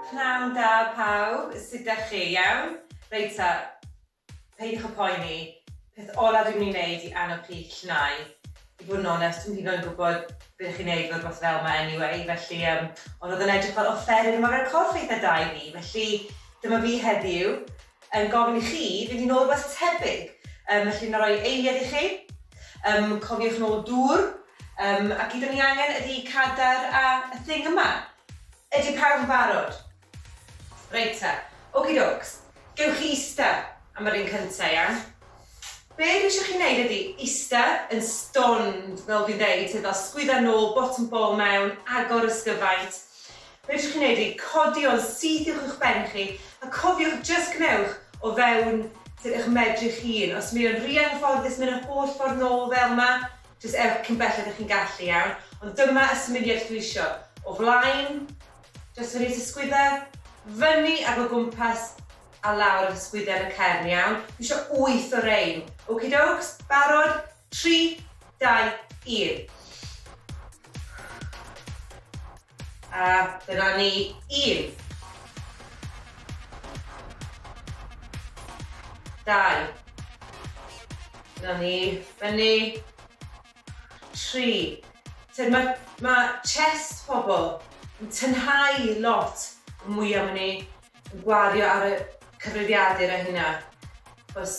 Pnawn da pawb, sut dach chi, iawn? Reit ta, peidiwch â poeni, peth ola dwi'n mynd i wneud i annog chi i llnau. I fod yn onest, dwi'm hyd yn oed yn gwybod be dych chi'n wneud efo rhywbeth fel 'ma anyway, felly yym, ond oedd yn edrych fel offeryn ymarfer corff eitha da i fi, felly dyma fi heddiw yn gofyn i chi fynd i nôl rhywbeth tebyg. Yym, felly wna i roi eiliad i chi, yym, cofiwch nôl dŵr, yym, a gyd o'n i angen ydi cadair a y thing yma. Ydy pawb yn barod? Reit ta. Okie dokes. Gewch chi ista am yr un cynta, iawn? Be dwi eisiau chi wneud ydy ista yn stond, fel dwi'n ddeud, sef fel sgwydda nôl, bottom ball mewn, agor ysgyfaint. Be dwi eisiau chi wneud ydy codi o'n syth uwch eich ben chi, a cofiwch, jyst gwnewch o fewn sut eich medru chi hun. Os mae o'n rhy anghyfforddus mynd y holl ffordd nôl fel 'ma, Jyst ewch cyn belled â chi'n gallu, iawn? Ond dyma y symudiad dwi isio. O flaen, dros fyny at y sgwydda, fyny ag o gwmpas a lawr at y sgwydda yn y cefn, iawn? Dwi isio wyth o rein. Okie dokes, barod? 3, 2, 1. A dyna ni, un. Dau. Dyna ni, fyny. Tri. Sef mae, mae chest pobl yn tynhau lot y mwyaf maen ni yn gwario ar y cyfrifiadur a hynna. Achos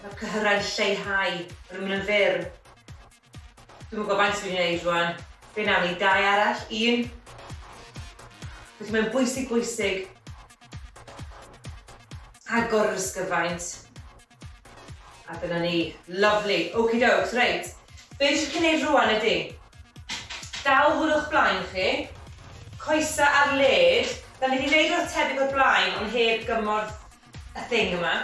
mae'r cyhyrau'n lleihau, maen nhw'n mynd yn fyr. Dwi'm yn gwybod faint fi 'di neud rwan. Be nawn ni? Dau arall? Un? Felly mae'n bwysig bwysig agor yr ysgyfaint. A dyna ni. Lovely. Okie dokes. Reit. Be eisiau chi wneud rwan ydy, dal hwn o'ch blaen chi, coesa ar led. Da ni wedi wneud rhywbeth tebyg o'r blaen, ond heb gymorth y thing yma.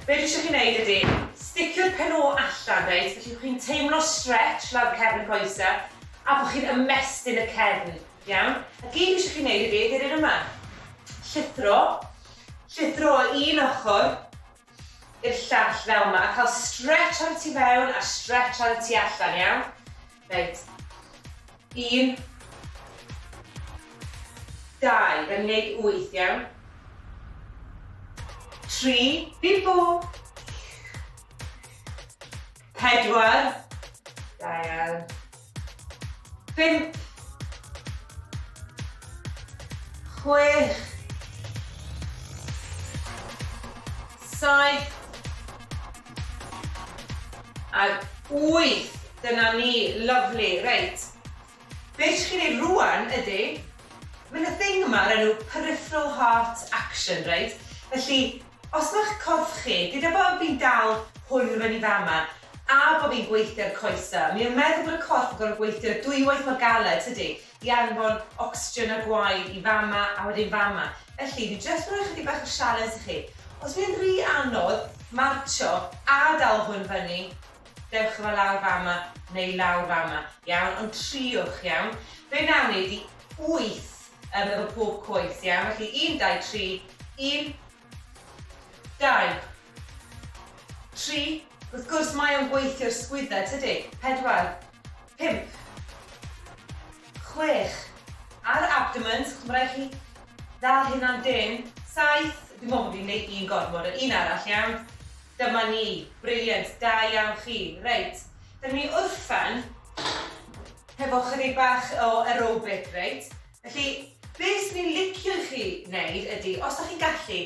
Be dwi eisiau chi wneud ydy sticio'r pen ôl allan, reit? Felly chi'n teimlo stretch lawr cefn y coesau a bod chi'n ymestyn y cefn, iawn? A gyd dwi eisiau chi wneud ydy ydy'r un yma. Llithro, llithro o un ochr i'r llall fel yma a cael stretch ar y tu fewn a stretch ar y tu allan, iawn? Reit. Un. Dau. Da ni'n neud wyth, iawn? Tri. Bimbo. Pedwar. Da iawn. Pump. Chwech. Saith. A wyth. Dyna ni. Lyfli. Reit. Be eisiau chi wneud rwan ydy, mae 'na thing yma o'r enw peripheral heart action, reit? Felly, os mae'ch corff chi, gyda bod fi'n dal hwn fyny fama, a bod fi'n gweithio'r coesau, mi yn meddwl bod y corff yn gorfod gweithio dwywaith mor galed, tydi? i anfon ocsigen a gwaed i fama a wedyn fama. Felly, dwi jyst yn rhoi chydig bach o sialens i chi. Os fydd e'n rhy anodd martsio a dal hwn fyny, dewch â fe lawr fama neu lawr fama, iawn? Ond triwch, iawn? Be wnawn ni ydi wyth um, efo pob coes, iawn? Felly, 1, 2, 3, 1, 2, 3, wrth gwrs mae o'n gweithio'r sgwydde, tydi? 4, 5, 6, ar y abdomen, so mae rhaid chi ddal hynna'n dynn, 7, dwi'n meddwl bod fi'n gwneud un gormod, un arall, iawn? Dyma ni, brilliant, da iawn chi. Reit, da ni'n mynd i orffen hefo chydig bach o aerobic, reit? Felly, be swn i'n licio i chi wneud ydy, os dach chi'n gallu,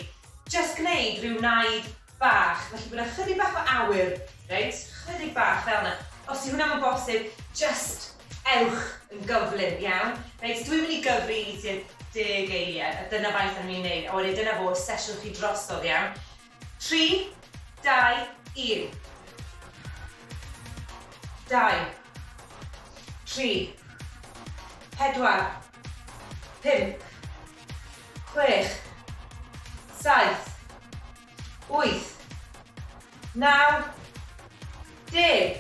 jyst gwneud rhyw naid bach, felly bod 'na chydig bach o awyr, reit, chydig bach fel 'na. Os 'di hwnna 'm yn bosib, jyst ewch yn gyflym, iawn? Reit, dwi'n mynd i gyfri i tua deg eiliad, a dyna faint 'dan ni'n mynd i wneud, a wedyn dyna fo, sesiwn chi drosodd, iawn? 3, 2, 1. 2, 3, 4, 5, 6, 7, 8, 9, 10.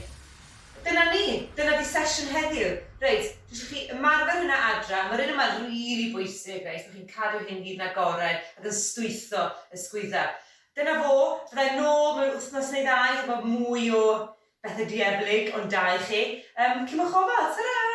Dyna ni! Dyna 'di sesiwn heddiw. Reit, dwi eisiau chi ymarfer hwnna adra. Mae'r un yma'n rili bwysig, reit, bod chi'n cadw hyn gyd yn agored ac yn stwytho y sgwydda. Dyna fo, fydda i nôl mewn wythnos neu ddau efo mwy o bethe dieflig, ond da i chi. Yym, cymwch ofal, tara!